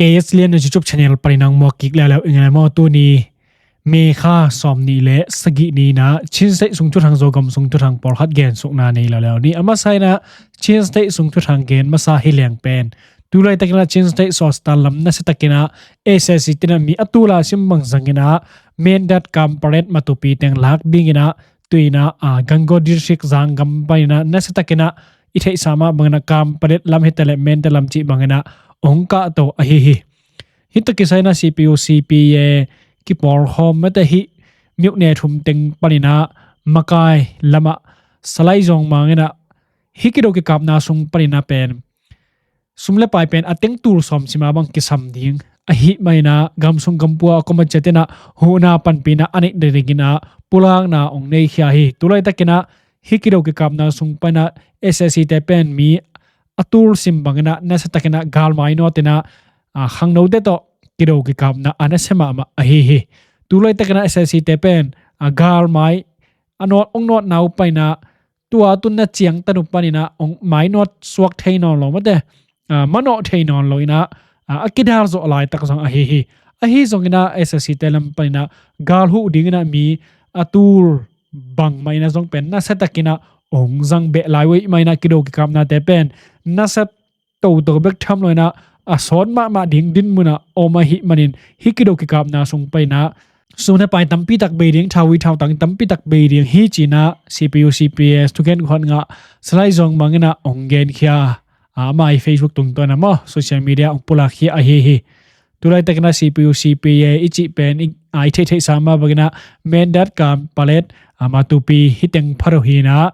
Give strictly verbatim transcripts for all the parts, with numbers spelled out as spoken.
K S Lian na YouTube channel panin ang muak kik leuleu ing a maw. Tuni May kha sawm nih le sagih ni-in ah Chin State sung thuthang, Zogam sung thuthang pawlkhat gensukna nei leuleu ni. A masa in ah Chin State sung thuthang gen masa hi leng pen, tu laitakin ah Chin State Sawstan lam nasiatakin ah S A C te in ah mi a tul a sim bang zangin ah Mindat, Kanpetlet, Matupi teng lak dingin ah tu-in ah, ah, Gangaw District Zangam panin ah nasiatakin ah i theihsa mah bangin ah Kanpetlet lam hi taleh Mindat lam cih bangin ah hong kahto ahi hi. Hih tawh kisai in ah C P U C P A kipawlkhawm mate hih myone thum teng panin ah makai lamah Salai Zong Mang in ah hih kido kikapna sung panin ah pen sum le pai pen a teng tul sawm sim a bang kisam ding ahih manin ah gam sung gam pua a kom a ciat in ah huhna panpihna a neih nadingin ah pulakna hong nei khia hi. Tu laitakin ah hih kido kikapna sung panin ah S A C te pen mi a tul sim bangin ah nasiatakin ah galmai nawt in ah, ah, khangnote tawh kido kikapna a nasia mahmah ahi hi. Tu laitakin ah S A C te pen, ah, galmai a nawt, hong nawtna uh panin ah tua tunna ciangtan uh panin ah hong mainawt suak thei nawn lo mate, ah, manawh thei nawn lo in ah, ah, a kidal zawh laitak zong ahi hi. Ahi zongin ah S A C te lam panin ah gal huh dingin ah mi a tul bangmah in ah zong pen nasiatakin ah hong zang beh lai uh ahih manin ah kido kikapnate pen nasia toto bek tham lo in ah a sawt mahmah ding dinmun ah om ahih manin hih kido kikapna sung panin ah sum le pai tampi tak bei ding, thauvui thautang tampi tak bei ding hi ci-in ah C P U C P S thugen khuat ngah Salai Zong Mang in ah hong genkhia, ah, amah i Facebook tungtawn ah maw, social media hong pulakkhia ahi hi. Tu laitakin ah C P U C P A i cih pen i, ah, i theihtheihsa mah bangin ah Mindat, Kanpetlet, ah, Matupi hih teng pha lo hi-in ah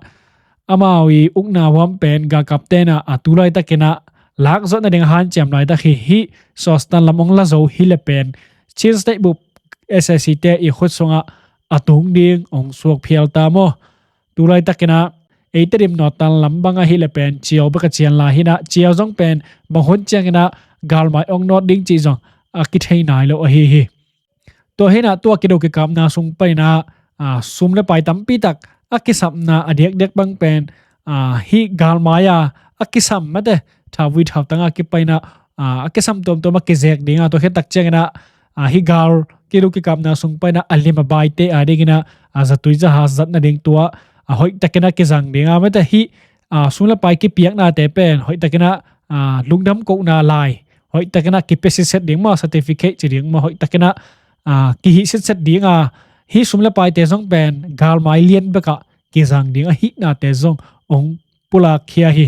amau i ukna huam pen galkapte in ah, ah, tu laitakin ah lak zawh nading hanciam laitak hi. Hih Sawstan lam hong la zo hi leh pen Chin State bup S A C te i khut sungah a tung ding hong suak phial ta maw. Tu laitakin ah ei Tedim Northern lam bang ahih leh pen Ciau bek a cian lai hi-in ah Ciau zong pen bang hun ciangin ah galmai hong nawt ding cih zong a kithei nai lo ahi hi. Tua hi-in ah tua kido kikapna sung panin ah, ah, sum le pai tampi tak a kisapna a diakdiak bang pen, ah, hih galmai a, a kisam mate, thauvui thautang a kipan in ah, ah, a kisam tuamtuam a kizek ding a, tua khit tak ciangin ah, ah, hih gal kido kikapna sung panin ah a lim a baite a dingin ah, ah, zatui zahas zat nading tua, ah, hoihtakin ah kizang ding a mate hih, ah, sum le pai kipiaknate pen hoihtakin ah, ah, lungdam kohna lai hoihtakin ah kipia sitset ding maw, certificate ci ding maw, hoihtakin ah, ah, kihih sitset ding a, hih sum le paite zong pen galmai lian bekah kizang ding ahihnate zong hong pulakkhia hi.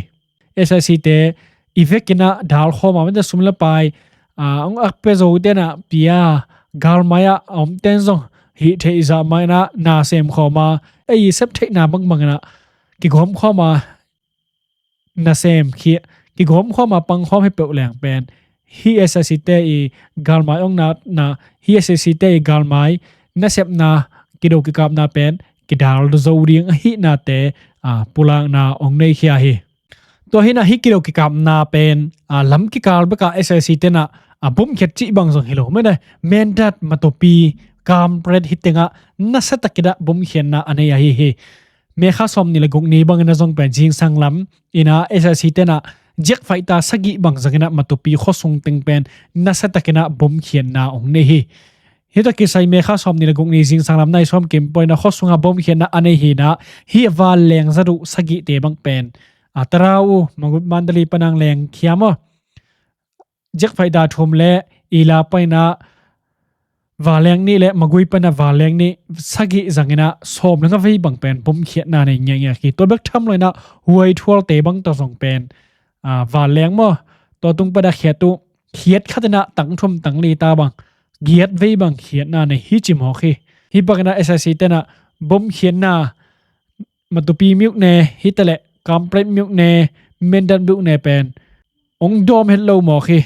S A C te i vekin ah dalkhawm a mate sum le pai, ah, hong a pia zote in ah pia, galmai ah a omte in zong hih theih zah mah in ah na semkhawm a, ei i sep theihna bangbang in ah kigawmkhawm a, nasem khia, kigawmkhawm a pangkhawm hi peuh leng pen hih S A C te i galmai hong natna, hih S A C te i galmai nasepna kido kikapna pen kidal zo ding ahihnate, ah, pulakna hong nei khia hi. Tua hi-in ah hih kido kikapna pen, ah, lam kikal bekah S A C te in ah, ah, bomkhiat cih bang zong hi lo mate, Mindat, Matupi, Kanpetlet hih tengah nasiatakin ah bomkhiatna a nei ahi hi. May kha sawm nih le guk ni bangin ah zong pen zingsang lam in ah S A C te in ah jet fighter sagih bang zangin ah Matupi khuasung teng pen nasiatakin ah bomkhiatna hong nei hi. Hih tawh kisai May kha sawm nih le guk ni zingsang lam nai sawm kim panin ah khuasungah bomkhiatna a nei hi-in ah, hih a vanleng zaduh sagihte bang pen, ah, Tara uh, Magut, Mandalay pan ang lengkhia maw, jet fighter thum le Ila panin ah vanleng nih le Magway panin ah vanleng nih, sagih zangin ah sawm le nga vei bang pen bomkhiatna nei ngiatngiat hi. Tua bek tham lo in ah huaithualte bang tawh zong pen, ah, vanleng maw, tua tung panin ah khiat uh, khiat khat in ah tang thum tang li ta bang, giat vei bang khiatna nei hi ci mawk hi. Hih bangin ah S A C te in ah bomkhiatna Matupi myone hi taleh Kanpetlet myone, Mindat myone pen hong dawm het lo mawk hi.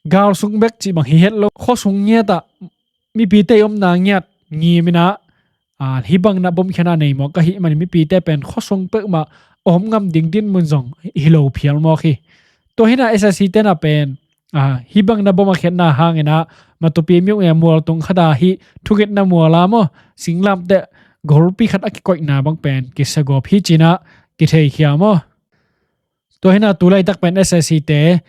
Gal sung bek cih bang hi het lo, khuasung ngiat ah mipite i omna ngiat ngim in ah, ah, hih bangin ah bomkhiatna nei mawk ahih manin mipite pen khuasung peuhmah a om ngam ding dinmun zong hi lo phial mawk hi. Tua hi-in ah S A C te in ah pen, ah, hih bangin ah bom a khiatna hangin ah Matupi myone mual tung khat ah hih thungetna mual ah maw, singlamteh golpi khat a kikoihna bang pen kisiagawp hi ci-in ah kitheikhia maw. Tua hi-in ah tu laitak pen S A C te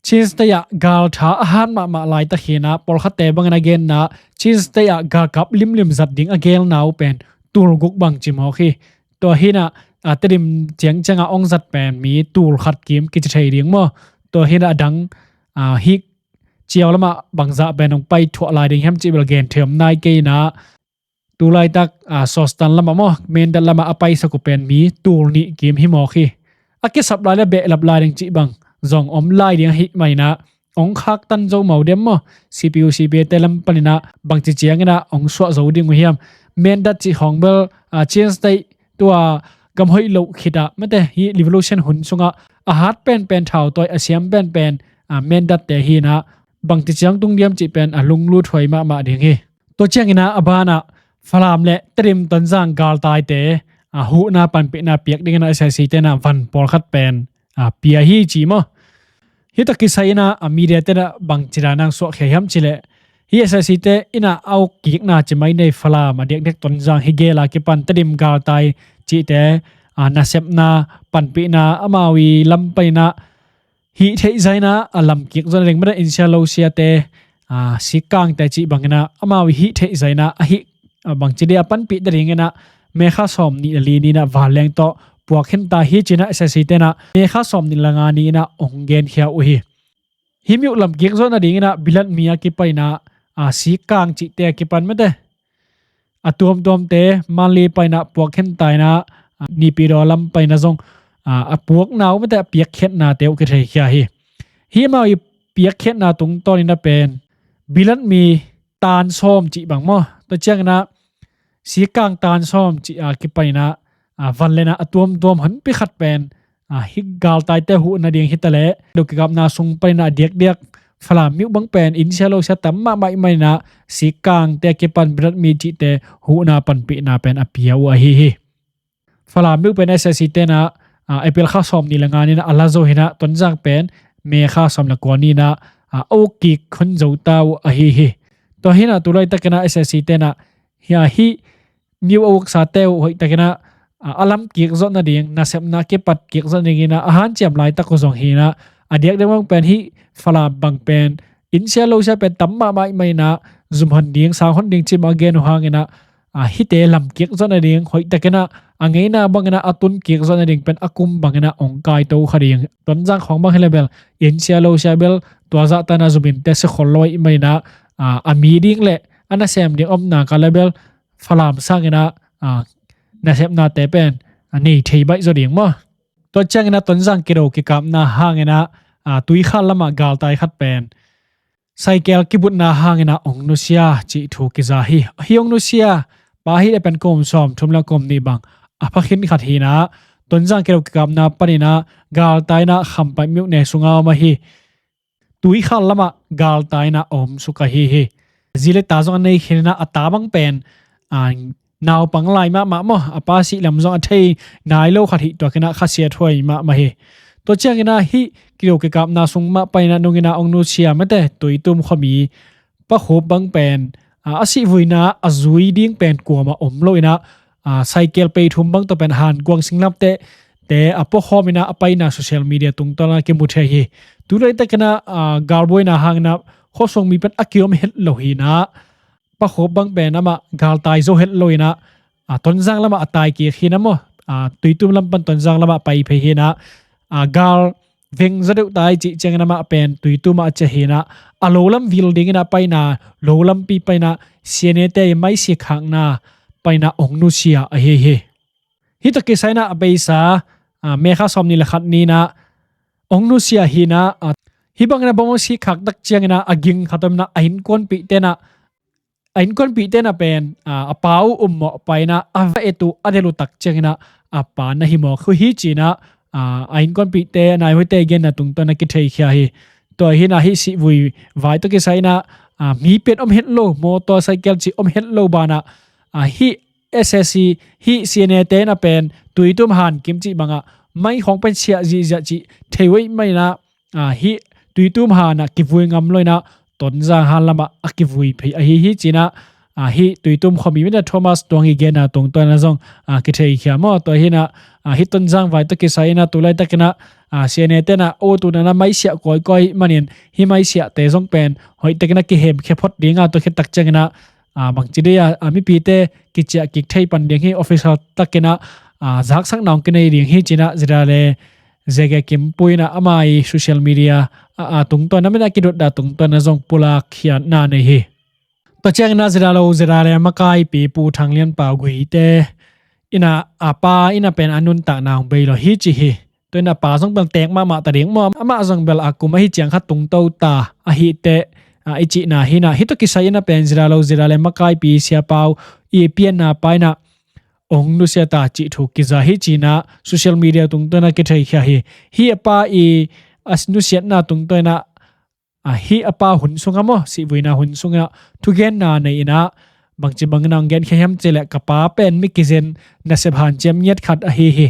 Chin State ah galtha a hat mahmah laitak hinah pawlkhatte bangin a genna Chin State ah galkap limlim zat ding a gelna uh pen tulguk bang ci mawk hi. Tua hinah a Tedim ciangciangah ong zat pen mi tulkhat kim kici thei ding maw? Tua hinah a dang a hih ciau lamah bangzah pen ong paithuah lai ding hiam cih bel gen thei om nai kei inah, tulaitak a Sostan lamah maw, Mindat lamah a paisak uh pen mi tul nih kim hi mawk hi. A kisap lai le behlap lai ding cih bang zong om lai ding ahih maninah ong khaktan zo mau diam maw? C P U, C P A te lam paninah bangci cianginah ong suah zo ding uh hiam? Mindat cih khawng bel a Chin State tua gam hoih loh khitah mate, hih revolution hun sungah a hat penpen, thautawi a siam penpen a Mindat te hinah bangci ciang tung diam cih pen a lunglut huai mahmah ding hi. Tua cianginah a banah Falam le Tedim Tonzang galtaite a huhna panpihna piak dinginah S A C tenah van pawlkhat pen a pia hi ci maw? Hih tawh kisai inah a media tenah bangci dan ang suahkhia hiam cileh, hih S A C te inah a uk kikna ci mai nei Falam a diakdiak Tonzang hih gela kipan Tedim galtai cihte a nasepna panpihna amau i lam paninah hih theih zainah a lamkik zon a ding mate, insia losia te a sikkangte cih banginah amau i hih theih zainah a hih a bangci dia a panpih ta dinginah May kha sawm nih le li ni inah vanleng tawh puak khin ta hi cinah S A C tenah May kha sawm nih le nga ni inah ong genkhia uh hi. Hih mi uh lamkik zon a dinginah Bilat mi a kipan inah a sikkang cihte a kipan mate, a tuamtuamte Manli paninah puak khin ta inah a Naypyidaw lam paninah zong a puakna uh mate, a piakkhiatnate uh kitheikhia hi. Hih amau i piakkhiatna tungtawn inah pen Bilat mi tan sawm cih bang maw? Tua cianginah sikkang tan sawm cih a kipan inah a vanlenah a tuamtuam honpi khat pen a hih galtaite huhna ding hitaleh, kidokikapna sung paninah a diakdiak Falam mi uh bang pen insia losia tam mahmah i maninah sikkangte a kipan Bilat mi cihte huhna panpihna pen a pia uh ahi hi. Falam mi uh pen S A C tenah a April kha sawm nih le nga ni inah a la zo hinah Tonzang pen May kha sawm le kua ni inah a uk kik hun zo ta uh ahi hi. Tua hinah tulaitakinah S A C tenah hih a hih mi uh a uksate uh hoihtakinah a lamkik zon a ding, nasepna kipat kik zon dinginah a hanciam laitak uh zong hinah a diakdiak bang pen hih Falam bang pen insia losia pen tam mahmah i maninah zum hon ding, sang hon ding cimah a gen uh hanginah a hihte lamkik zon a ding hoihtakinah a ngeina banginah a tunkik zon a ding pen a kum banginah ong kaito kha ding. Tonzang khawng bang hi le bel insia losia bel tua zahtanah zuminte sikhol lo i maninah a mi ding le a nasem ding omna ka le bel Falam sanginah a nasepnate pen a nei thei baih zaw ding maw? Tua cianginah Tonzang kido kikapna hanginah a Tuikhal lamah galtai khat pen saikel kibutna hanginah ong nusia cih thu kiza hi. Hih ong nusia pa hi le pen kum sawm thum le kum nih bang a pha khin khat hinah Tonzang kido kikapna paninah galtai inah Khampai mi uh ne sunga om ahi. Tuikhal lamah galtai inah a om suk ahi hi. Zi le ta zong a nei khin inah a ta bang pen a naupang lai mahmah maw, a pa sih lam zong a thei nai lo khat hih tuakinah khasiat huai mahmah hi. Tua cianginah hih kido kikapna sung mah paninah nunginah ong nusia mate, Tuitum khuami Pa Khup bang pen a, a sihvuina a zui ding pen kuamah om lo inah a, saikel pei thum bang tawh pen hankuang singlamteh te a puakhawm inah a paina social media tungtawnah kimu thei hi. Tulaitakinah a, galbuaina hanginah khuasung mi pen a kiom het lo hinah Pa Khup bang pen amah galtai zo het lo inah a, Tonzang lamah a taikik hinah maw, a, Tuitum lam pan Tonzang lamah pai phei hinah a, gal veng zaw deuh tai cih ciangin amah pen Tuitum ah a ciah hinah a lo lam vil dinginah paina, lo lampi paina, C N A te i maisi khakna paina ong nusia ahi hi. Hih tawh kisai inah a beisa a, May kha sawm nih le khat ni inah ong nusia hinah a, hih bangin a bawng si khak tak ciangin a, a ging khat om inah a innkuanpih tenah a innkuanpih tenah pen a, a pa uh ummawh paina a va et uh a del uh tak ciangin a, a pa na hi mawk uh hi cinah a, a innkuanpihte a naihuaite genna tungtawn a kitheikhia hi. Tua hinah hih sihvui vai tawh kisai inah a, mi pen om het lo, motorcycle cih om het lo banah a, hih S S C, hih C N A te inah pen Tuitum han kim cih bangah mai khawng pen siah zihziah cih thei uh ahih maninah a, hih Tuitum hanah kivui ngam lo inah Tonzang han lamah a kivui phei ahi hi cinah ah, hih Tuitum khuami mite Thomas Tuang i genna tungtawn ah zong, ah, kitheikhia maw. Tua hi in ah, ah, hih Tonzang vai tawh kisai in ah tu laitakin ah, ah, C N A te in ah o tu na na maisiah kawikawi ahih manin hih maisiahte zong pen hoihtakin ah kihemkhia phot ding a, tua khit tak ciangin ah, ah, bangci dei a, ah, mipite kiciah kik thei pan ding hi, official takin ah, ah, zaksak na hong kinei ding hi ci in ah ZRA leh Zege Kimpu in ah ama i social media, ah, ah, tungtawn ah, min a kidotna tungtawn ah zong pulak khiatna nei hi. Tua ciangin ah ZRA lo, ZRA leh makaipi Pu Thang Lian Pau Gui te in ah a pa in ah pen a nuntakna hong bei lo hi ci hi. Tua in ah a pa zong bel teek mahmah ta ding maw, amah zong bel a kum ahi ciang khat tungto ta ahih teh, ah, i cihna hi in ah, hih tawh kisai in ah pen ZRA lo, ZRA leh makaipi Sia Pau i pianna pa in ah hong nusia ta cih thu kiza hi ci in ah social media tungtawn ah kitheikhia hi. Hih a pa i a nusiatna tungtawn ah, ah, hih a pa hun sungah maw, sihvuina hun sungah thugenna nei in ah, bangci bangin ah hong genkhia hiam cih leh, ka pa pen mi kizen nasep hanciam ngiat khat ahi hi.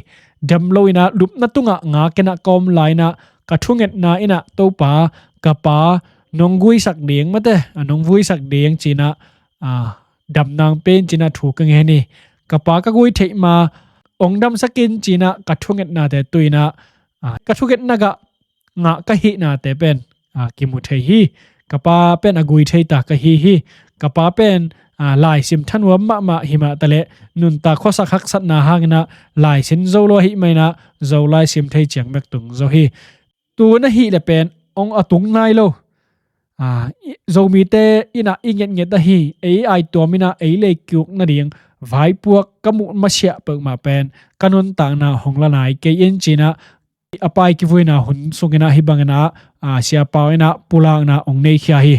Dam lo in ah lupna tungah ngak in ah ka om lai in ah ka thungetna in ah, Topa, ka pa nong guisak ding mate, ah, nong vuisak ding ci in ah, ah, dam nang pen ci in ah thu ka ngen hi. Ka pa ka gui theih ma, hong damsak in ci in ah ka thungetnate tu in ah, ah, ka thungetna gah ngah ka hihnate pen, ah, kimu thei hi. Ka pa pen a gui thei ta ka hi hi. Ka pa pen, ah, laisim thanuam mahmah hi mah taleh, nuntak khuasak haksatna hangin ah laisim zo lo ahih manin ah Zolai sim thei ciang bek tung zo hi. Tu na hih leh pen hong a tung nai lo. Ah, i, Zomite in ah i ngetnget ahi, ei aituam in ah ei lei ki-uk nading vaipuak ka muh masiah peuhmah pen ka nuntakna hong la nai kei in ci in ah, a pa i kivuina hun sungin ah hih bangin ah, ah, Sia Pau in ah pulakna hong neikhia hi.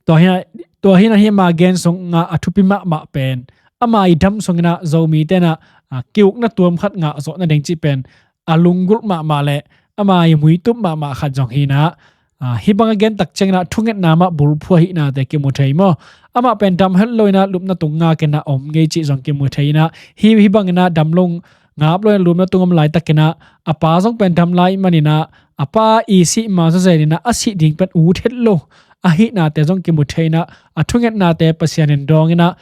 Tua hi in ah, tua hi in ah hih ama gen sungah a thupi mahmah pen, ama i dam sungin ah Zomite in ah, ah, ki-ukna tuam khat ngah zawh nading cih pen a lunggulh mahmah leh ama i muitup mahmah khat zong hi in ah, ah, hih bang a gen tak ciangin ah thungetna mah bulphuh ahihnate kimu thei maw. Amah pen dam het lo in ah lupna tung ngak in ah om ngei cih zong kimu thei in ah, hih, hih bangin ah dam lo, ngap lo in ah lupna tung om laitakin ah a pa zong pen dam lai manin ah a pa i sih ma zawzen in ah a sih ding pen ut het lo ahihnate zong kimu thei in ah, a thungetnate Pasian in dawng in ah,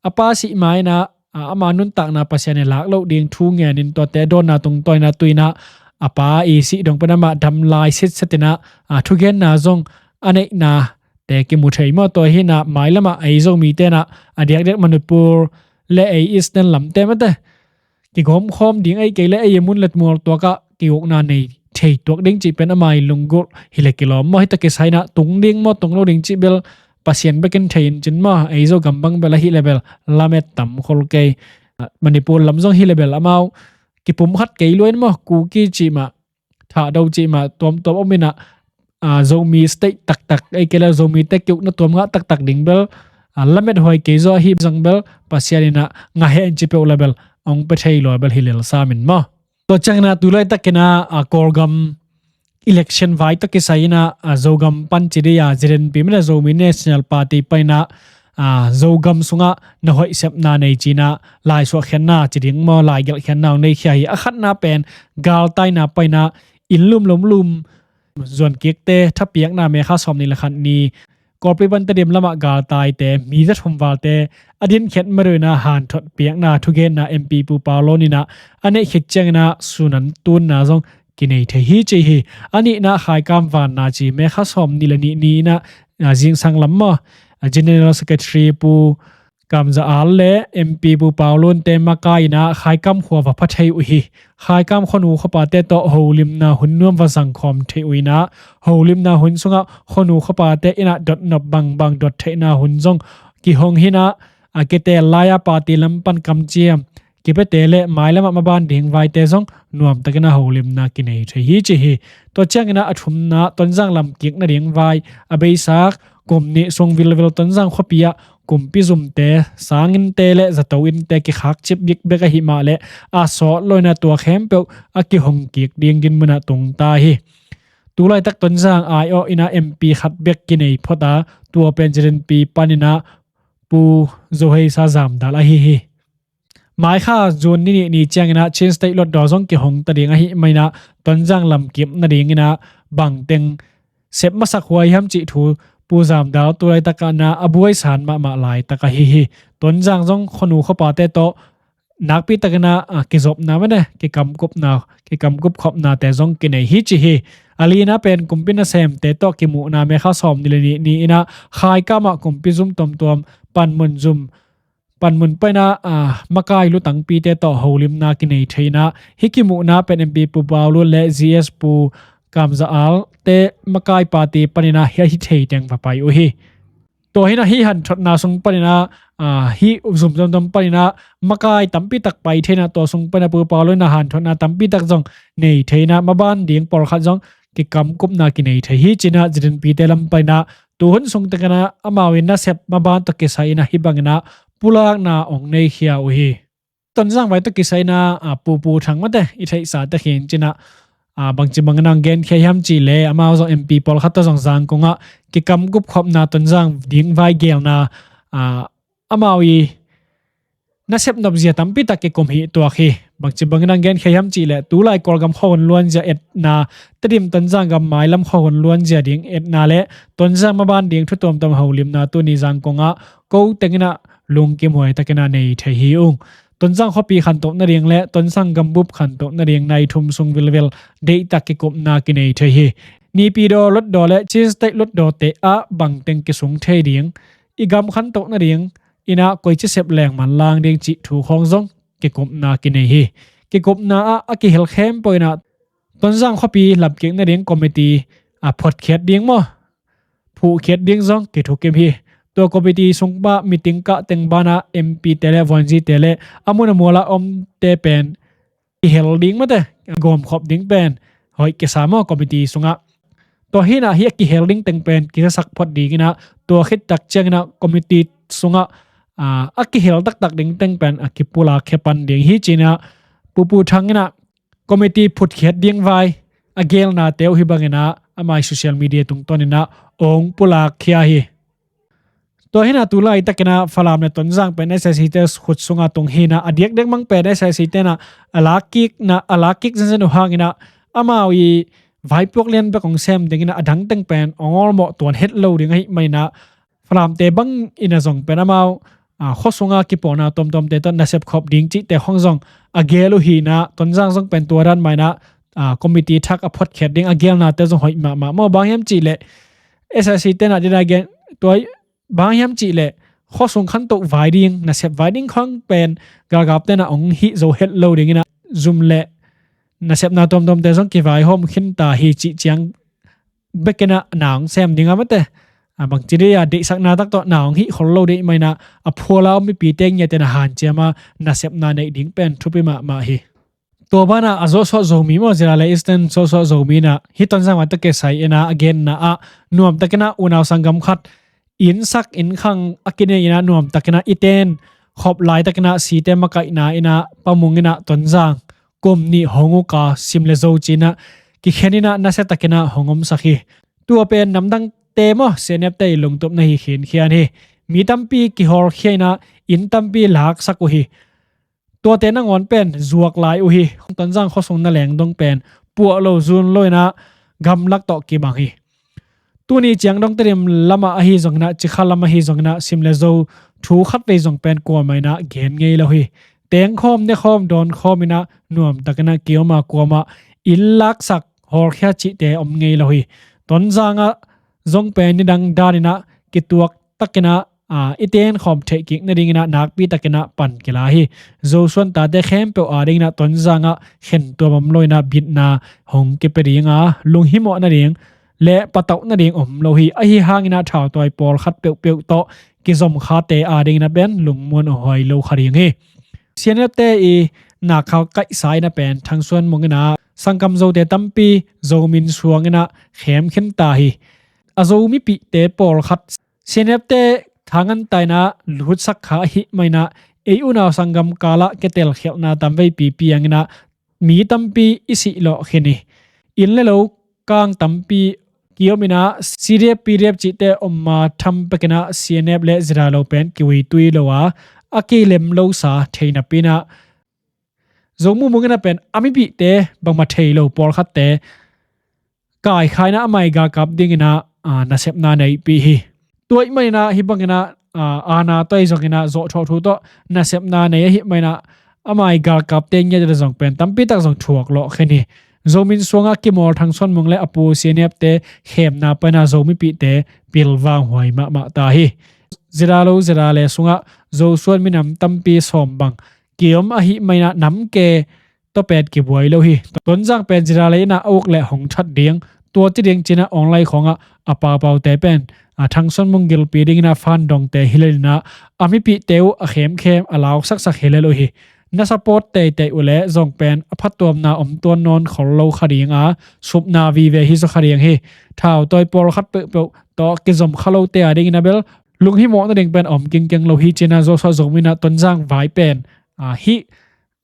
a pa sih ma in ah, ah, ama nuntakna Pasian in lak loh ding thu ngen in, tuate dawnna tungtawn in ah tu in ah a pa i sih dong pen amah dam lai sitset in ah, ah, thugenna zong a neihnate kimu thei maw. Tua hi in ah mailamah ei Zomite in ah a diakdiak Manipur leh ei Eastern lamte mate kigawmkhawm ding, ahih kei leh ei a mun leh mual tuakah ki-ukna nei thei tuak ding cih pen ama i lunggulh hi leh kilawm maw. Hih tawh kisai in ah tung ding maw, tung lo ding cih bel Pasian bek in thei in cin maw. Ei Zogam bang bel ahih leh bel lamet tam khol kei. Ah, Manipur lam zong hi leh bel amau kipumkhat kei lua in maw, Kuki cih mah, Thado cih mah tuamtuam om in ah, ah, Zomi state taktak, ahih kei leh Zomite ki-ukna tuam ngah taktak ding bel, ah, lamethuai kei zaw ahi zong bel Pasian in ah ngah hen ci peuh leh bel hong pia thei lua bel hi lel sam in maw. Tua ciangin ah tu laitakin ah, ah, Kawlgam election vai tawh kisai in ah, ah, Zogam pan ci dei a, Z N P mah in ah Zomi National Party pan in ah, ah, Zogam sungah na hoih sepna nei ci in ah laisuahkhiatna ci ding maw, laigelhkhiatna hong neikhia hi. A khatna pen galtaina pan in ah inn lum lom lum zuan kikte thapiakna, May kha sawmnih leh khat ni Kawlpi pan Tedim lamah galtaite mi za thum valte a dinkhiat ma deuh in ah hanthot piakna thugenna M P Pu Pau Lun in ah a neih khit ciangin ah sun an tunna zong kinei thei hi ci hi. A nihna Khaikam vanna ci, May kha sawmnih leh nih ni in ah, ah, zingsang lam maw, ah, General Secretary Pu Kam Za Al leh M P Pu Pau Lun te makai in ah Khaikam khua va pha thei uh hi. Khaikam khuanu khuapate tawh holimna hun nuam va zangkhawm thei uh in ah, holimna hun sungah khuanu khuapate in ah dotnop bangbang dot theihna hun zong kihong hi in ah, a kitel lai-a party lam pan kamciam kipiate leh mailamah maban ding vaite zong nuamtakin ah holimna kinei thei hi ci hi. Tua ciangin ah a thumna Tonzang lamkik nading vai, a beisak kum nih sung vilvel Tonzang khuapi ah kumpi zumte, sanginnte leh zato innte kikhakcip bikbek ahih mah leh a sawt lo in ah tua khempeuh a kihong kik ding dinmun ah tungta hi. Tu laitak Tonzang aiawh in ah M P khat bek kinei phot a, tua pen Z N P pan in ah Pu Zo Hei Sa Zam Dal ahi hi. Mai kha June ni nih ni ciangin ah Chin State Lot Daw zong kihong ta ding ahih manin ah Tonzang lamkip nadingin ah bangteng sep masak huai hiam cih thu Pu Zam Dal tu laitak ah na a buai san mahmah laitak ahi hi. Tonzang zong khuanu khuapate tawh nakpi takin ah, a, kizopna mene, kikamkupna, kikamkup khopnate zong kinei hi ci hi. A lina pen kumpi nasemte tawh kimuhna May kha sawmnih le nih ni-in ah Khaikam ah kumpi zum tuamtuam panmun zum, panmun panin ah, a, makai lutangpite tawh holimna kinei thei-in ah, hih kimuhna pen M P Pu Pau Lun le G S Pu Kam Za Al te makai party panin ah hih a hi thei teng va pai uh hi. Tua hi-in ah hih hanthotna sung panin ah, a, hih zum tuamtuam panin ah makai tampi tak pai thei-in ah, tua sung panin ah Pu Pau Lun in ah hanthotna tampi tak zong nei thei-in ah, maban ding pawlkhat zong kikamkupna kinei thei hi ci-in ah Zi Dinpite lam panin ah tuhun sung takin ah amau in nasep maban tawh kisai-in ah hih bangin ah pulakna hong nei khia uh hi. Tonzang vai tawh kisai-in ah, a, Pu Pu Thang mate i theihsa tek hi ing ci-in ah, a, bangci bangin ah hong genkhia hiam cih leh amau zong M P pawlkhat tawh zong Zangkong ah kikamkup khopna Tonzang ding vai geelna, a, amau i nasep nopzia tampi tak kikum hi tuak hi. Bangci bangin ah hong genkhia hiam cih leh tulai Kawlgam khuahun luanzia etna, Tedim Tonzang gam mailam khuahun luanzia ding etna le Tonzang maban ding thu tuamtuam holimna tuni Zangkong ah ko tengin ah lungkimhuai takin ah nei thei hi ung. Tonzang khuapi khantoh nading le Tonzang gambup khantoh nading nai thum sung vilvel deihtak kikupna kinei thei hi. Naypyidaw Hluttaw le Chin State Hluttaw te ah bangteng kisung thei ding, i gam khantoh nading in ah koici sep leng manlang ding cih thu khawng zong kikupna kinei hi. Kikupna ah a kihel khempeuh in ah Tonzang khuapi lamkik nading committee, a, phuatkhiat ding maw, phuhkhiat ding zong kithukim hi. Tua committee sung pan meeting kah teng banah M P te le vuanzite le a mun a mual ah omte pen kihel ding mate, gawmkhop ding pen hoih kisa maw committee sungah. Tua hi-in ah hih a kihel ding teng pen kizasak phot dingin ah, tua khit tak ciangin ah committee sungah, a, a kihel taktak ding teng pen a kipulak khia pan ding hi ci-in ah Pu Pu Thang in ah committee phutkhiat ding vai a geelnate uh hih bangin ah amai social media tungtawnin ah hong pulak khia hi. Tua hi-in ah tulai takin ah Falam le Tonzang pen S A C te khut sungah tung hi-in ah, a diakdiak mang pen S A C te in ah a lakkikna, a lakkik zenzen uh hangin ah amau i vaipuak lian bek hong sem dingin ah a dang teng pen hong awlmawh tuan het lo ding ahih manin ah Falamte bangin ah zong pen amau, a, khua sunga kipawlna tuamtuamte tawh nasep khop ding cihte khawng zong a geel uh hi-in ah, Tonzang zong pen tua dan mah in ah, a, committee thak a phuatkhiat ding a geelnate zong hoih mahmah maw. Bang hiam cih leh S A C te in ah dina gen, tua bang hiam cih leh khua sung khantoh vai ding, nasep vai ding khawng pen galkapte in ah hong hih zo het lo dingin ah zum le nasepna tuamtuamte zong kivaihawm khinta hi cih ciang bekin ah na hong sem ding a mate, a, bangci dei a deihsakna tak tawh na hong hih khol lo ding ahih manin ah a phual a om mipite ngiatin ah hanciam a nasepna neih ding pen thupi mahmah hi. Tua banah a zawhsuah Zomi maw, Zira le Eastern zawhsuah Zomi in ah hih Tonzang vai tawh kisai-in ah a genna ah nuamtakin ah unau sanggam khat innsak innkhang a kinei-in ah nuamtakin ah i ten khop laitakin ah site makaihna in ah pamungin ah Tonzang kum nih hong uk a, sim le zo ci-in ah kikhenin ah nasiatakin ah hong omsak hi. Tua pen namdangte maw, C N F te i lungtupna hi khinkhian hi. Mi tampi kihawlkhia-in ah inn tampi laksak uh hi. Tuate nangawn pen zuak lai uh hi. Tonzang khuasung na lengdong pen puah lo zun lo-in ah gamlak tawh kibang hi. Tuni ciang dong Tedim lamah ahi zongin ah, Cikha lam ahi zongin ah, sim le zo thu khatvei zong pen kuamah in ah gen ngei lo hi. Tengkhawm, nekhawm, dawnkhawm in ah nuamtakin ah kiom a, kuamah inn laksak, hawlkhia cihte om ngei lo hi. Tonzang ah zong pen nidang danin ah kituak takin ah, a, i tenkhawm theih kik nadingin ah nakpi takin ah pan kila hi. Zosuan tate khempeuh adingin ah Tonzang ah khentuam om lo-in ah bitna hong kipia ding a, lunghimawh nading le patauh nading om lo hi. Ahi hangin ah thautawi pawlkhat peuhpeuh tawh kizom khate adingin ah pen lungmuan huai lo kha ding hi. C N F te i nakkhak kaihsa in ah pen Thangsuan Mung in ah sanggam Zote tampi Zomi Inn Suang in ah khem khinta hi. A Zo mipihte pawlkhat C N F te thangan taina luhutsak kha ahih manin ah ei unau sanggam kalah kitelkhialhna tamveipi piangin ah mi tampi i sihlawh khin hi. Inn le lo kang tampi kiomin ah C D F, P D F cihte om ma tham pekin ah C N F le Zira lo pen kiuitui lo a, a kilem losa thei napi-in ah Zo mumung in ah pen a mipihte bangmah thei lo pawlkhatte kaikhak in ah amai galkap dingin ah ah, nasepna neihpih hi. Tua ahih maninah hih banginah, ah, aana tawh ahi zonginah zawhthawh thu tawh nasepna nei ahih maninah ama ii galkapte ngiat zong pen tampitak zong thuak lawh khin hi. Zomi Inn suangah kimawl Thang Suan Mung le a pu C N F te khemna panah Zo mipihte pilvang huai mahmah ta hi. Zila lo zila le sungah Zo suan minam tampi sawm bang kiom ahih maninah namke tawh pen kibuai lo hi. Tonzang pen zila le innah a uk le hong that ding, tua ci ding cinah online khawngah a paupaute pen, a, Thang Suan Mung gilpi dinginah fan dongte hi lelinah a mipihte uh a khemkhem a lausaksak hi lel uh hi. Na support teitei uh leh zong pen a phattuamna om tuan nawn khol lo kha dinga, supna vive hi zaw kha ding hi. Thautawi pawlkhat peuhpeuh tawh kizom kha lote a dinginah bel lunghimawh nading pen a om kingkeng lo hi cinah Zo suah Zo minah Tonzang vai pen, a, hih,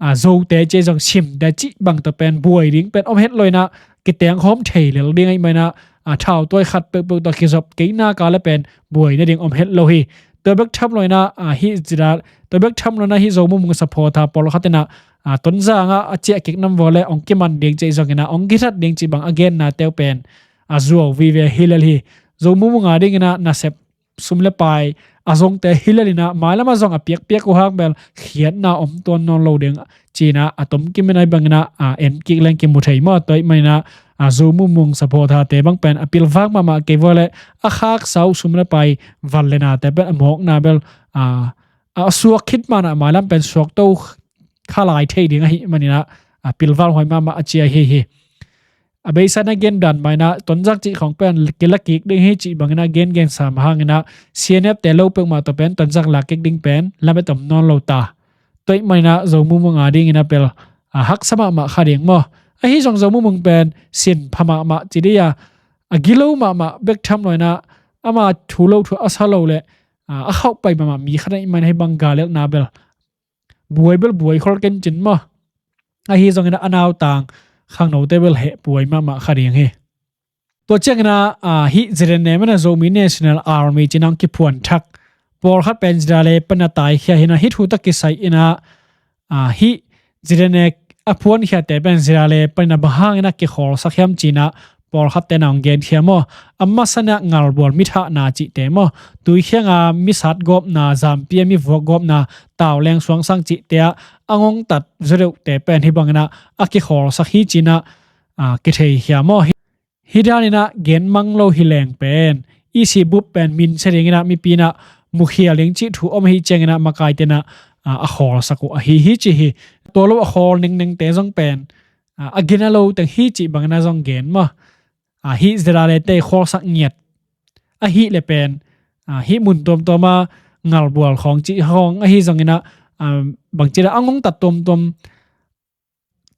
a, Zote ci zong simte cih bang tawh pen buai ding pen om het lo inah kitengkhawm thei lel ding ahih maninah, a, thautawi khat peuhpeuh tawh kizop kei naka le pen buai nading om het lo hi. Tua bek tham lo inah, a, hih zila, tua bek tham lo inah hih Zo mumung supporter pawlkhat inah, a, Tonzangah a ciah kik nam vua le hong kiman ding cih zonginah hong kithat ding cih bang a gennate uh pen a zuau vive hi lel hi. Zo mumung a dinginah nasep sum le pai a zongte hi lelinah mailamah zong a piakpiak uh hang bel khiatna om tuan nawn lo ding cinah a tomkim inah hih banginah, a, en kik leng kimu thei maw. Tua ahih maninah, a, Zo mumung supporterte bang pen a pilvang mahmah kei vua le a khaksa uh sum le pai van le nate pen a mawkna bel, a, a suak khit manah mailam pen suakto kha lai thei ding ahih maninah, a, pilvang huai mahmah a ci ahi hi. A beisa na gen dan mah inah Tonzang cih khawng pen kila kik ding hi cih banginah gen gensa mah hanginah C N F te lo peuhmah tawh pen Tonzang la kik ding pen lamet om nawn lo ta. Tua ahih maninah Zo mumung a dinginah bel, a, haksa mahmah kha ding maw. Ahi zong Zo mumung pen sin pha mahmah ci dih a, a gilo mahmah bek tham lo inah ama thu lo thu a sa lo le, a, a khauh pai mahmah mi khat ahih maninah hih bang galelhna bel buai bel buai khol kencin maw. Ahi zongin a nautang khangnote bel heh buai mahmah kha ding hi. Tua cianginah, a, hih Z N A manin Zomi National Army cinah hong kiphuan thak pawlkhat pen zila le pan a taikhia hinah hih thu tawh kisai inah, a, hih Z N A a phuankhiate pen zila le paninah bang hanginah kikhawlsak hiam cinah pawlkhatte na hong genkhia maw. A masa inah ngalbual mithahna cihte maw, tuikhianga misat gawpna, zampia mivuak gawpna, tauleng suangsang cihte ah a ngongtat zaw deuhte pen hih banginah a kikhawlsak hi cinah, a, kitheikhia maw. Hih, hih daninah genmang lo hi leng pen i sibup pen minsia dinginah mipi inah mukhial ding cih thu om ahi cianginah makaite inah, a, a khawlsak uh ahi hi ci hi. Tua lo a khawl nengnengte zong pen, a, a gina lo teng hi cih banginah zong gen maw. A, hih zila lete khawlsak ngiat ahih le pen, a, hih mun tuamtuama ngalbual khawng cih khawng ahi zonginah, a, bangci dah a ngongtat tuamtuam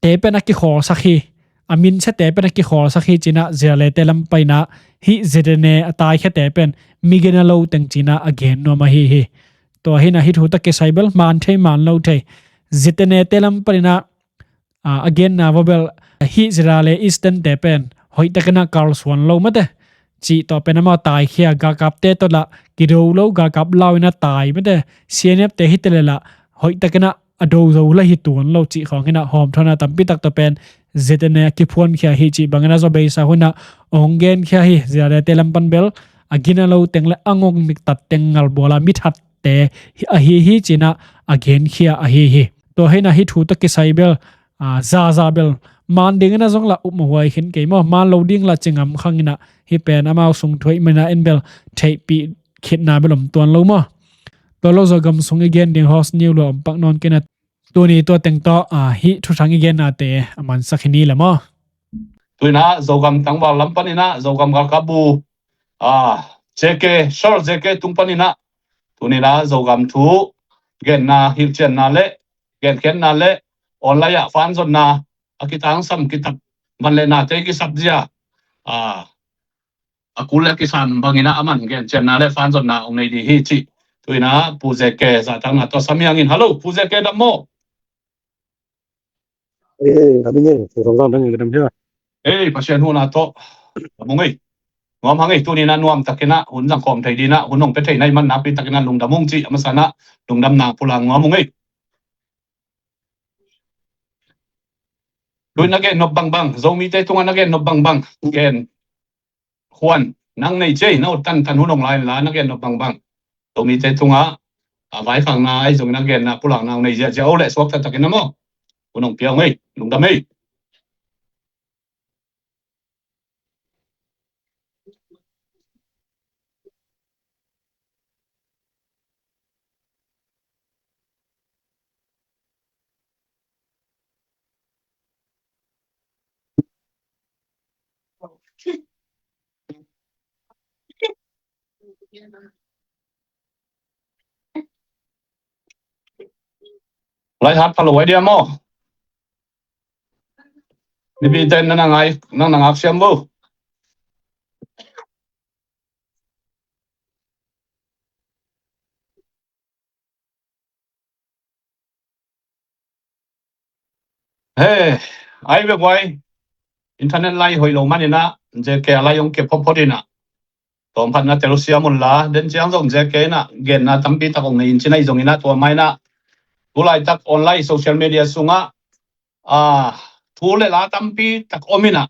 te pen a kikhawlsak hi. A minsiate pen a kikhawlsak hi cinah zila lete lam paninah hih Z N A a taikhiate pen mi gina lo teng cinah a gen nuam ahi hi. Tua hinah hih thu tawh kisai bel man thei man lo thei. Z N A te lam paninah, a, a genna vua bel hih zila le Eastern te pen hoihtakinah kalsuan lo mate cih tawh pen amau taikhia, galkapte tawh lah kido lo, galkap lau inah tai mate, C N F te hi tele lah hoihtakinah a do zo la hi tuan lo cih khawng hinah hawmthuanna tampitak tawh pen Z N A a kiphuankhia hi cih banginah zaw beisa hunah hong genkhia hi. Zila lete lam pan bel a gina lo teng le a ngongtat teng ngalbuala mithatte ahi hi cinah a genkhia ahi hi. Tua hinah hih thu tawh kisai bel, a, zaza bel man dinginah zong lah upmawh huai khin kei maw. Man lo ding lah ci ngam khanginah hih pen amau sung thu ahih maninah en bel theihpih khitna bel om tuan lo maw. Tua lo Zogam sung i gen ding host niu lua om pak nawn kei inah tuni tua teng tawh, a, hih thuthang i gennate a mansak hi ni le maw. Tuinah Zogam tangval lam paninah Zogam galkapbu, a, J K, Sir J K tung paninah tuninah Zogam thu genna, hilhcianna le genkhiatna le online ah fanzonna a kitangsam kitak man le nate kisap zia, a, a kul le kisan banginah a man gencianna le fanzonna hong nei dih hi cih. Tuinah Pu J K zahtakna tawh samiangin. Hallo Pu J K, dam maw? Ei, dam ing ei, Pu Zongzang dam ing, ka dam hi a. Ei, Pasian huhna tawh dam ung ei. Nuam hang ei, tuninah nuamtakinah hun zangkhawm thei dinah hun hong pia theihna i man nakpitakinah lungdam ung cih a masanah lungdamna pulak nuam ung ei. Tuin na gen nop bangbang, Zomite tungah na gen nop bangbang gen. Huan, nang nei cia, no tantan hun hong lai la, na gen nop bangbang. Tawmite tungah a vaikhakna ahi zongin a genna pulakna hong nei ziahziah o leh suakta takin a maw, hun hong pia hong ei, lungdam ei. Lai hat pha lo ai dia maw? Mipite na na ngai, na na ngak siam vo. He, ai ve guai. Internet lai hoih lo maninah, J K a lai hong kep photphot inah. Tawmphatna telsiam unla, den ciang zong J K inah genna tampi tak hong nei in cin ahi zonginah, tua mainah tulaitak online social media sungah, ah, thu le la tampi tak om inah.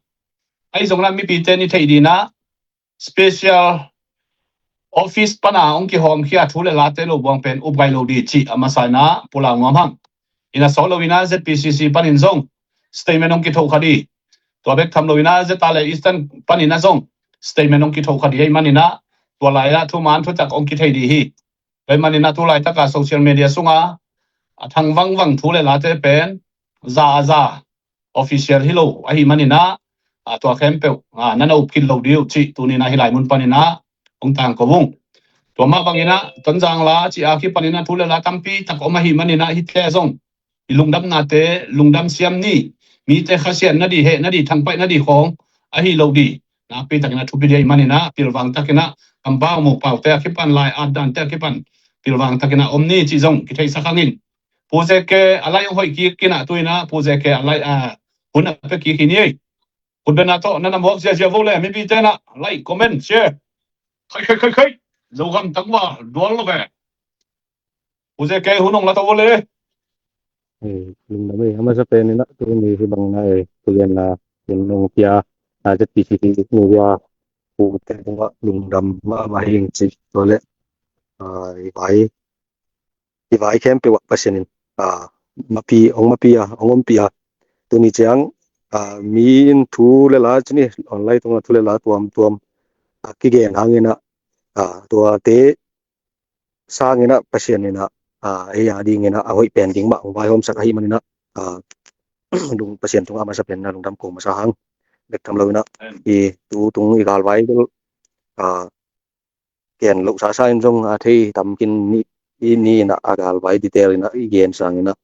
Ahi zonginah mipite ni theih dinah, special office pana hong kihawmkhia thu le late lo buang pen upgai lo di cih a masa inah pulak nuam hang. Inah sawt lo inah Z P C C panin zong statement hong kithoh kha di. Tua bek tham lo inah Zeta le Eastern paninah zong statement hong kithoh kha di ahi maninah tua lai-ah thuman thutak hong kithei di hi. Tua ahi maninah tulaitaka social media sunga a thang vangvang thu le late pen za a za official hi lo ahi maninah, a, tua khempeuh, a, na na up khin lo dih uh cih tuninah hih lai mun paninah hong tangko ung. Tua mah banginah Tonzang la cih a kipaninah thu le la tampi tak om ahi maninah hih tleh zong i lungdamnate lungdam siam ni, mite khasiatna di, hehna di, thangpaihna di khawng ahi lo di. Nakpi takinah thupi di ahi maninah pilvang takinah kampau muhpaute a kipan lai at dante a kipan pilvang takinah om ni cih zong kitheihsak hangin. Pu J K a lai hong hoih kik inah tu inah Pu J K a lai, a, hun a pia kik hi ni ei. Khutbetna tawh na na muak ziahziah vo le mipite inah like, comment, share. Khai khai khai khai. Zogam tangval dual lo ve. Pu J K hun hong la to vo le. Lungdam ei, a masa pen inah tuni hih bangna ei, thugenna hun hong pia, a, Z P C C media pute tungah lungdam mahmah hi ing cih tua le, a, i vai i vai khempeuh ah Pasian in, a, mapi, hong mapi a, hong ompih a. Tuni ciang, a, mi in thu le la cih ni, online tungah thu le la tuamtuam a kigen hanginah, a, tuate sanginah Pasian inah, a, ei a dinginah a hoih pen ding mah hong vaihawmsak ahi maninah, a, lung Pasian tungah a masa pen inah lungdam ko masa hang. Bek tham lo inah i tu tung i galvai bel, a, gen loh sasa in zong a thei tam khin ni, i ni inah a galvai detail inah i gen sanginah,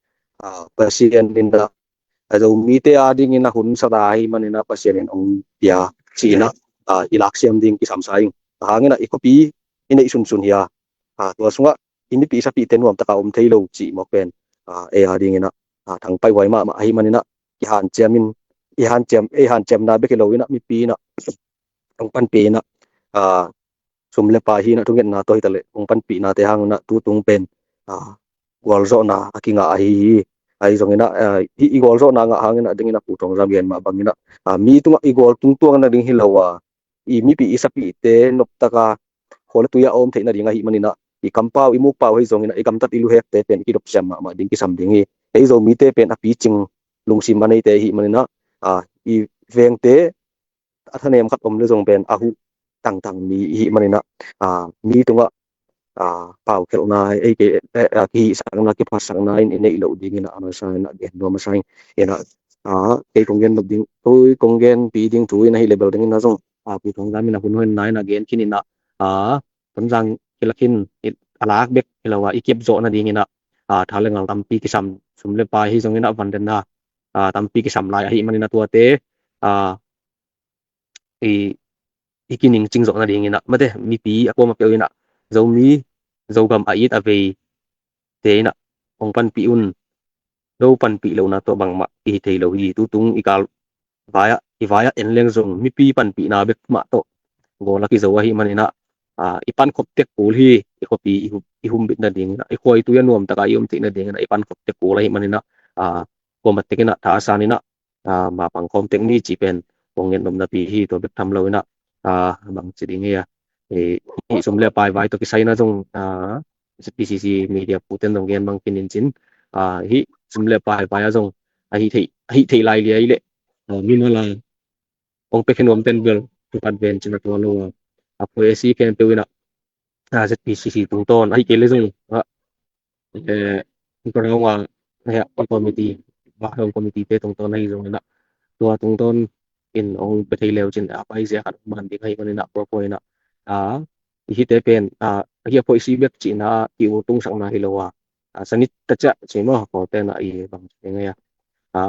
a, Pasian inah a Zomite a dinginah hun sata ahi maninah Pasian in hong pia ci inah, a, i laksiam ding kisam sa ing. A hanginah i khuapi i neih sunsun hi a, a, tua sungah i mipi i sapihte nuamtaka om thei lo cih mawk pen, a, ei a dinginah, a, thangpaih huai mahmah ahi maninah i hanciam in, i hanciam, ei hanciamna bek hi lo inah mipi inah hong panpih inah, a, sum le pai hi inah thungetna tawh hi taleh hong panpihnate hanginah tu tung pen, a, gualzawhna a kingah ahi hi. Ahi zonginah, a, hih i gualzawhna ngah hanginah dinginah Pu Thawng Zam gen mah banginah, a, mi tungah i gual tungtuang nading hi lo a, i mipi i sapihte noptaka khua le tui a om theih nading ahi maninah i kampau i mukpau ahi zonginah i gamtat i luhekte pen i kidopsiam mahmah ding kisam ding hi. Ei Zomite pen a picing lungsim a neite ahi maninah, a, i vengte a thanem khat om le zong pen a huh tangtang mi ihi maninah, a, mi tungah, a, paukhelhna, ei ke, eh, a, kihihsakna, kiphatsakna in i neih loh dinginah a masa inah gen nuam masa ing. Inah, a, kei kong gen nop ding, kei kong genpih ding thu in ahi le bel dinginah zong, a, Pu Thawng Zam inah hun hoihna inah gen khin inah, a, Tonzang kilak in, i, a lak bek hi lo a, i kep zawh nadinginah, a, tha le ngal tampi kisam, sum le pai hi zonginah van denna, a, tampi kisam lai ahi maninah tuate, a, i, i kiningcing zawh nadinginah mate mipi a kuama peuh inah Zomi, Zogam a it a veite inah hong panpih un. Lo panpih lohna tawh bangmah i hi thei lo hi. Tutung i kal vai-ah, i vai-ah en leng zong mipi panpihna bek mah tawh gawl a kizo ahi maninah, a, i pankhop tek kul hi. I khuapi i hu-, i humbit nadinginah, i khuaitui a nuamtaka i om theih nadinginah i pankhop tek kul ahi maninah, a, kuama tekinah tha a saninah, a, mapang khawm tek ni cih pen kong ngetnopnapi hi. Tua bek tham lo inah, a, bang ci ding hia, i, i sum le pai vai tawh kisai na zong, a, Z P C C media puten zong gen bang kinin cin, a, hi sum le pai vai a zong a hi thei, a hi thei lai liai le, a, mi mala ong pe khen om ten bel tu pat ven cin a tua lo a, a poi a si ken teu ina, a, Z P C C tungtawn a hi kei le zong, a, eh, ground a, eh, committee, va hong committee te tungtawn ahi zong ina, tua tungtawn in ong pe thei leu cin a pai zia khat man ding ahi man ina, pua pua ina, a, i hi te pen, a, hi a poi si bek cina ki u tung sang na hi lo a, a, sanit ta cia ci maw, ko te na i bang ci ngai a, a,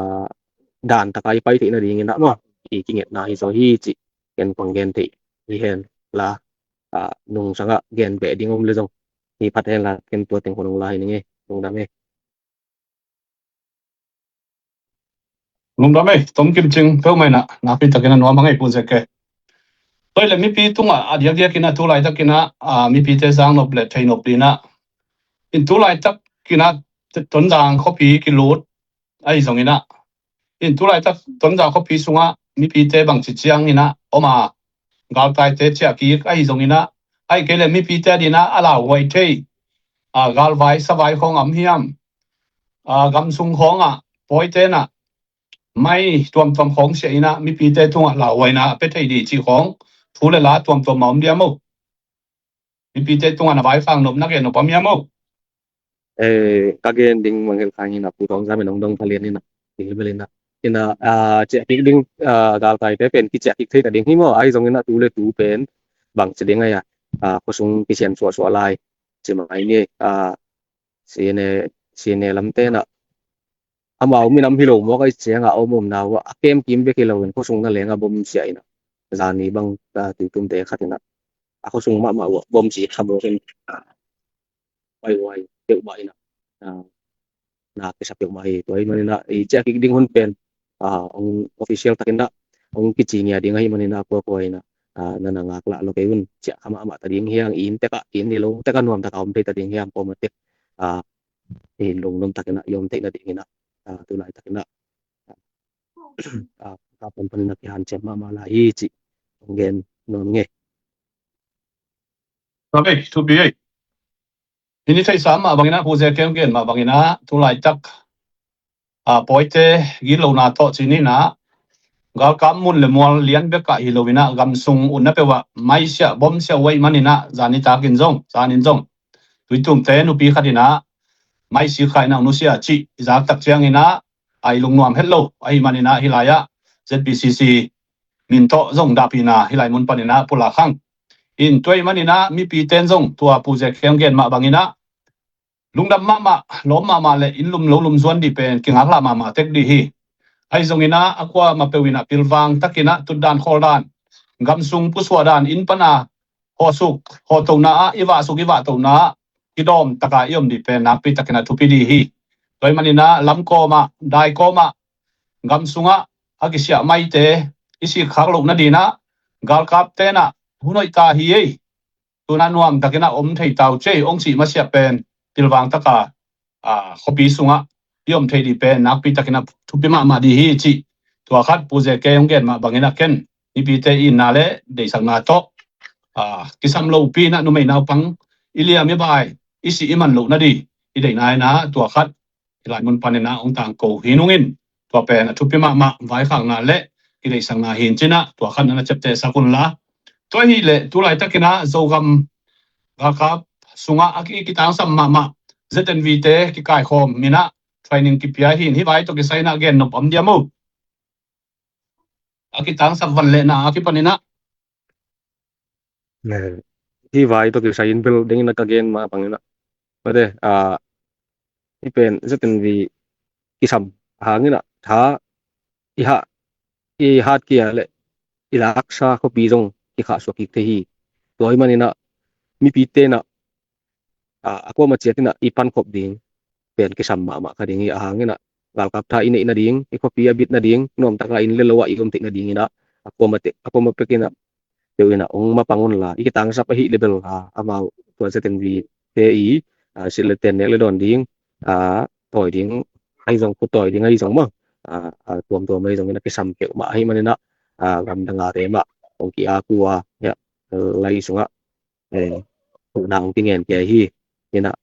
dan taka i pai thei na ding ina maw, i kinget na hi zo hi ci, ken pang gen thei hi hen la, a, nung sanga gen be ding om le zong hi phat hen la, ken tua teng ko nung la hi ning e, nung dam e. Lungdam ei, Tom Kim Cing, peuh mai na, nakpi takin a nuam a ngei pu zek e. Toi le mipi tunga, a diak diak ina tu lai tak ina, a, mipi te zang nop le thei nop ina. In tu lai tak ina, Tonzang khuapi kilut, ahi zong ina. In tu lai tak Tonzang khuapi sunga, mipi te bang ci ciang ina, om a, galtai te ciah kik, ahi zong ina. Ahi kei le mipi te a dina, a lauhuai thei, a, galvai, savai khong am hiam. A, gamsung khong a, poi te na, mai tuamtuam khong sia ina, mipi te tunga lauhuaina pe thei di ci khong, thu le la tuamtuam ma om dia mo. Mipi te tunga na vai khang nop na gen nop am ia mo. Eh, ka gen ding mangel khang ina, pu tong za me nong dong pha lian ina. Ti hi bel ina. Ina, a, ciah kik ding, a, galtai te pen ki ciah kik thei ta ding hi mo. Ahi zong ina tu le tu pen bang ci ding aia. A, khosung kisian suah suah lai. Ci mai ni, a, sine, sine lam te na. Amau minam hi lo mawk a i cianga om om na ua, a kem kim bek hi lo in khosung na lenga bom sia ina. Zani bang, a, tuitum te khat ina. A khosung mahmah ua, bom si kha bawk in, a, uai uai, peuhmah ina. A, na kisa peuhmah hi, tua hi man ina, i ciah kik ding hun pen, a, ong official takin na, ong kici nia ding ahi man ina, kua kua ina, a, na na ngak lah lo kei un, ciah kha mahmah ta ding hiang, in teka, in ni lo, teka nuam taka om thei ta ding hiang, pawm a tek, a, i lungdam takin a, i om theihna dingin a, a, tu lai takin a, a, ka pan pan ina kihan ciam mahmah lai hi ci, ong gen nuam nge. Ka bei, thupi ei. Hini theihsa mah bangin a, pu zek kem gen mah bangin a, tu lai tak, a, pawite gitlohna tawh cin ina, galkap mun le mual lian bekah hi lo ina, gamsung utna peuh ah maisiah, bomsiah uaih man ina, zani takin zong, zanin zong. Tuitumte nupi khat ina, maisi kha ina, nusia cih, i zak tak ciang ina, a i lungnuam het lo, ahi man ina, hi lai ah, Z P C C, min tawh zong dahpihna, hi lai mun pan ina, pulak hang. In tua hi man ina, mipi ten zong, tua pu zek kem gen mah bangin a, lungdam mahmah, lawm mahmah le in lum lo lum zuan dih pen, kingaklah mahmah tek dih hi. Ahi zongin a, a kuamah peuh ina pilvang takin a, tutdan khawldan, gamsung pusuahdan, inn pana, hawsuk, hawhtona ah, i vahsuk, i vahtona ah, kidawm taka i om dih pen, nakpi takin a thupi dih hi. Tua hi man ina, lam kawmah, dai kawmah, gamsungah, a kisiah maite, i sikkhak lohna ding ah, galkap ten a, hun hoih ta hi ei. Tuna nuam takin a om thei tau cei, ong cih masiah pen, pilvang taka, a, khuapi sungah, i om thei dih pen, nakpi takin a thupi mahmah dih hi cih. Tua khat pu zek kem ong gen mah bangin a ken, mipite itna le, deihsakna tawh, a, kisam lopi ina numei naupang, i liam i bai, i sih i man lohna dih, i deihna ina, tua khat, hi lai mun pan ina ong tangko hi nungin, tua pen a thupi mahmah vaikhakna le kideihsakna hi in cin a, tua khat na na ciaptehsak un la. Tua hi le tu lai takin a Zogam galkap sungah a ki, kitangsam mahmah Z N V te kikaikhawm ina training kipia hi in, hi vai tawh kisai ina gen nop om dia mo. A kitangsam van le na a kipan ina. Eh, hi vai tawh kisai in bel deng ina ka gen mah bangin a. Mate, a, i pen Z N V kisam hangin a, tha, i ha, i hat kia le, i laksa khuapi zong kikhahsuak kik thei hi. Tua hi man ina, mipite na, a, a kuamah ciat ina, i pankhop ding, pen kisam mahmah kha ding hi a hangin a, galkap tha i neihna ding, i khuapi a bitna ding, nuam taka in le lo ah i om theihna dingin a, a kuamah te, a kuamah pek ina, teu ina, ong mapang un la, i kitangsap ahi le bel a, amau tua Z N V te i, a, silh le ten nek le dawn ding, a, tawi ding, ahi zong, khut tawi ding ahi zong maw, a, a, tuamtuam ahi zong ina kisam peuhmah ahi man ina, a, gamdang a te mah, hong ki-ak uh a, hiah, lai sungah, eh, huhna hong kingen kei hi. Hi-in ah,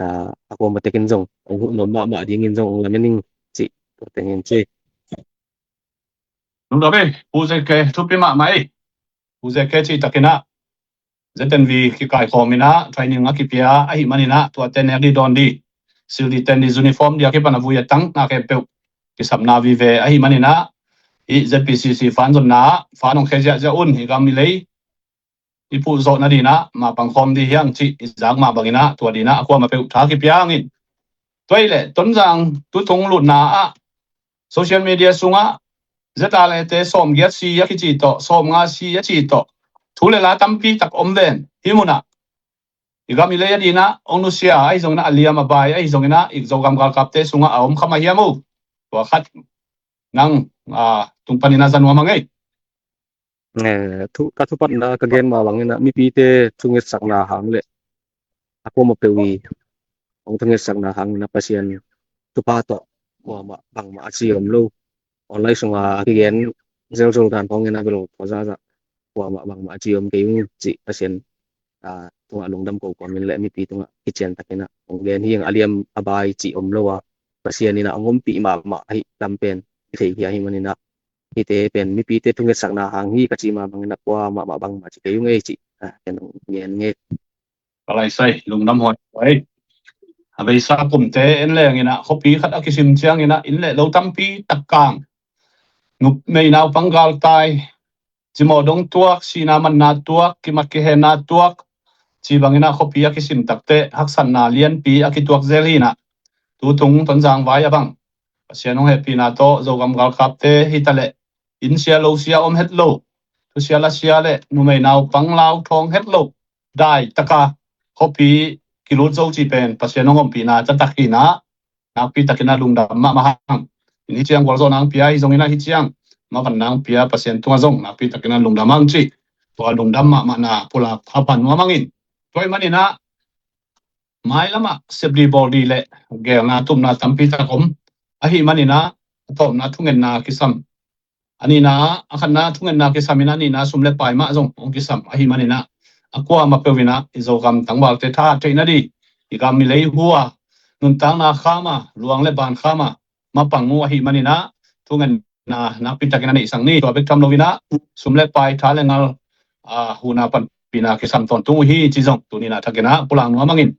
ah, a kuamah tekin zong hong huh nuam mahmah dingin zong hong lamen ing cih tua teng hi-in ci. Lungdam ei, Pu Ze Ke, thupi mahmah ei. Pu Ze Ke cih takin ah Z N V kikaikhawm in ah training a kipia ahih manin ah tuate nek dih dawn dih, sil dih ten dih, uniform dih a kipan a vui a tang na khempeuh kisapna vive ahih manin ah, hih Z P C C fan zonna ah fan hong khia ziahziah un, i gam i lei i puh zawh nading in ah mapang khawm dih hi hang cih i zak mah bangin ah tua ding in ah a kuamah peuh tha kipia hang in. Tua hi leh Tonzang tutung lutna ah social media sungah Z R A te sawmgiat si a kici tawh, sawmnga si a ci tawh, thu le la tampi tak om ven. Hih munah i gam i lei a ding in ah hong nusia ahi zongin ah, a liam a bai ahi zongin ah, i Zogam galkapte sungah a om kha mah hiam uh? Tua khat nang, ah, tung panin ah za nuam hang ei. Eh, thu, ka thupatna ka gen mah bangin ah mipite thungetsakna hang le a kuamah peuh i hong thungetsakna hangin ah Pasian thupha tawh kuamah bangmah a ci om lo. Online sunga a kigen zelzel dan khawngin ah bel tua zahzah kuamah bangmah a ci om kei ung cih Pasian, ah, tungah lungdam ko kawmin le mipi tungah kician takin ah hong gen hi ing. A liam a bai cih om lo a, Pasian in ah hong ompih mahmah ahih lam pen i thei hi. Ahih manin ah hihte pen mipite thungetsakna hang hi ka cih mah bangin ah kuamah mah bangmah ci kei ung ei cih, ah, ken hong gen ing ei. Ka lai sai, lungdam huai huai. A beisa kumte en leng in ah khuapi khat a kisim ciangin ah inn le lo tampi tak kang, numei naupang galtai, cimawh dong tuak, sihna manna tuak, kimat kihenna tuak, ci bangin ah khuapi a kisim takteh haksatna lianpi a kituak zel hi in ah, tutung Tonzang vai a bang Pasian hong hehpihna tawh Zogam galkapte hi ta leh, inn sia lo sia om het lo, thusia la sia le numei naupang lau thawng het lo, dai taka khuapi kilut zo cih pen Pasian hong ompihna taktak hi in ah, nakpi takin ah lungdam mahmah hang. Hih ciang gualzawhna hong pia hi zongin ah, hih ciang mavanna hong pia Pasian tungah zong nakpi takin ah lungdam hang cih tua lungdam mahmahna pulak haphan nuam hang in. Tua ahih manin ah mailam ah sep dih bawl dih le geelna tupna tampi tak om. Ahih manin ah a tawpna thungetna kisam. A nihna, a khatna thungetna kisam in ah, a nihna sum le pai mah zong hong kisam ahih manin ah, a kuamah peuh in ah i Zogam tangvalte thahat theihna dih, i gam i lei huh a, nuntakna kham a, luang le ban kham a mapang uh ahih manin ah, thungetna nakpi takin a neihsak ni. Tua bek tham lo in ah sum le pai, tha le ngal, ah, huhna panpihna kisam tawntung uh hi cih zong tuni in ah thakin ah pulak nuam hang in.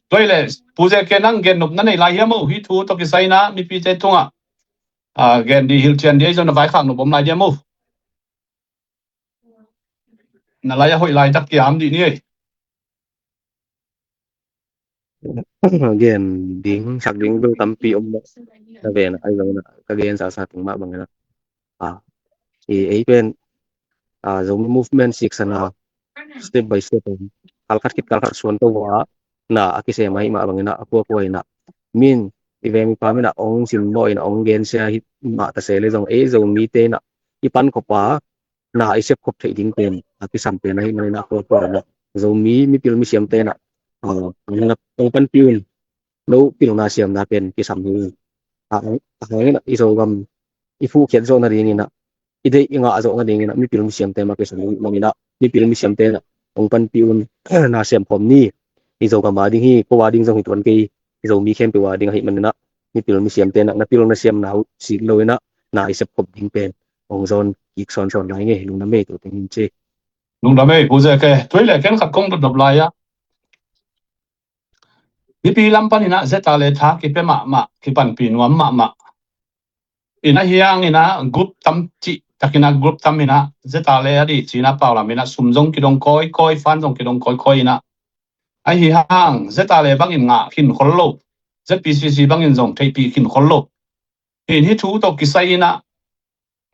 Tua hi leh Pu Ze Ke, nang gen nop na nei lai hiam uh? Hih thu tawh kisai in ah mipite tungah, ah, gen dih, hilhcian dih, ahi zong na vaikhak nop om lai diam uh? Na lai a hoih laitak kiam dih ni ei. Gen ding, sak ding bel tampi om mah na ven a, ahi zongin ah ka gen sasa tung mah bangin ah, ah, i ei pen, ah, Zomi movement siksan a step by step om. Kal khat khit kal khat suan to a, na a kisem ahih mah bangin ah, a kuakua in ah, min i veng i pam in ah hong simmawh in ah hong gensia hi mah ta se leh zong, ei Zomite in ah i pankhop a na i sepkhop theih ding pen a kisam pen ahih manin ah, a kuakua in ah Zomi mipil misiamte in ah, ah, hong panpih un. No pilna siamna pen kisam hi. A, a hang in ah i Zogam i phuhkhiat zawh nadingin ah, i deih i ngah zawh nadingin ah mipil misiamte mah kisam hi. Ahih manin ah mipil misiamte in ah hong panpih un, na siam khawm ni. I Zogam a ding hi, ko a ding zong hi tuan kei, i Zomi khempeuh a ding ahih manin ah mipil misiamte in ah na pil na siamna uh sik lo in ah na i sepkhop ding pen hong zawn kik sawnsawn lai ing ei. Lungdam ei, tua teng hi in ci. Lungdam ei, Pu Ze Ke. Tua hi leh ken khat kong dotdop lai a, mipi lam panin ah Z R A tha kipia mahmah, kipanpih nuam mahmah. In ah hiang in ah group tam cih takin ah group tam in ah Z R A a dih ci in ah pau lam in ah sum zong kidong kawikawi, fund zong kidong kawikawi in ah, ahi hang Z R A bangin ngah khin khol lo, Z P C C bangin zong theihpih khin khol lo. Hih, hih thu tawh kisai in ah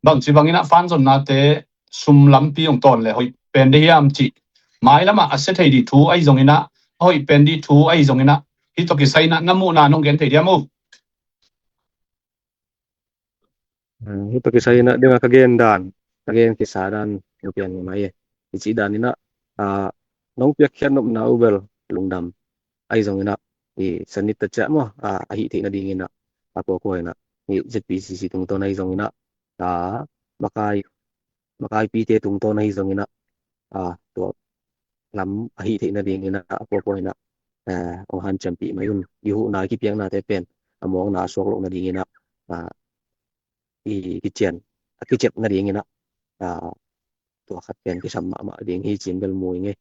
bangci bangin ah fund zonnate sum lampi hong tawn leh hoih pen dih hiam cih, mailam ah a sia thei dih thu ahi zongin ah, a hoih pen dih thu ahi zongin ah, hih tawh kisai in ah na muhna nong gen thei diam uh? Hmm, hih tawh kisai in ah ding a ka gen dan, ka gen kisa dan hong pian ni mai e. I cih dan in ah, ah, nong piakkhiat nopna uh bel lungdam. Ahi zongin ah i sanit ta ciah maw, ah, a hih theih nadingin ah, a kuakua in ah i Z P C C tungtawn ahi zongin ah, ah, makai makaipite tungtawn ahi zongin ah, aa, tua lam a hih theih nadingin ah, a puapua in ah, aa, hong hanciampih mai un. I huhna kipiaknate pen a mawkna a suak loh nadingin ah, aa, i kician, a kiciap nadingin ah, aa, tua khat pen kisam mahmah ding hi cih bel mu ing e.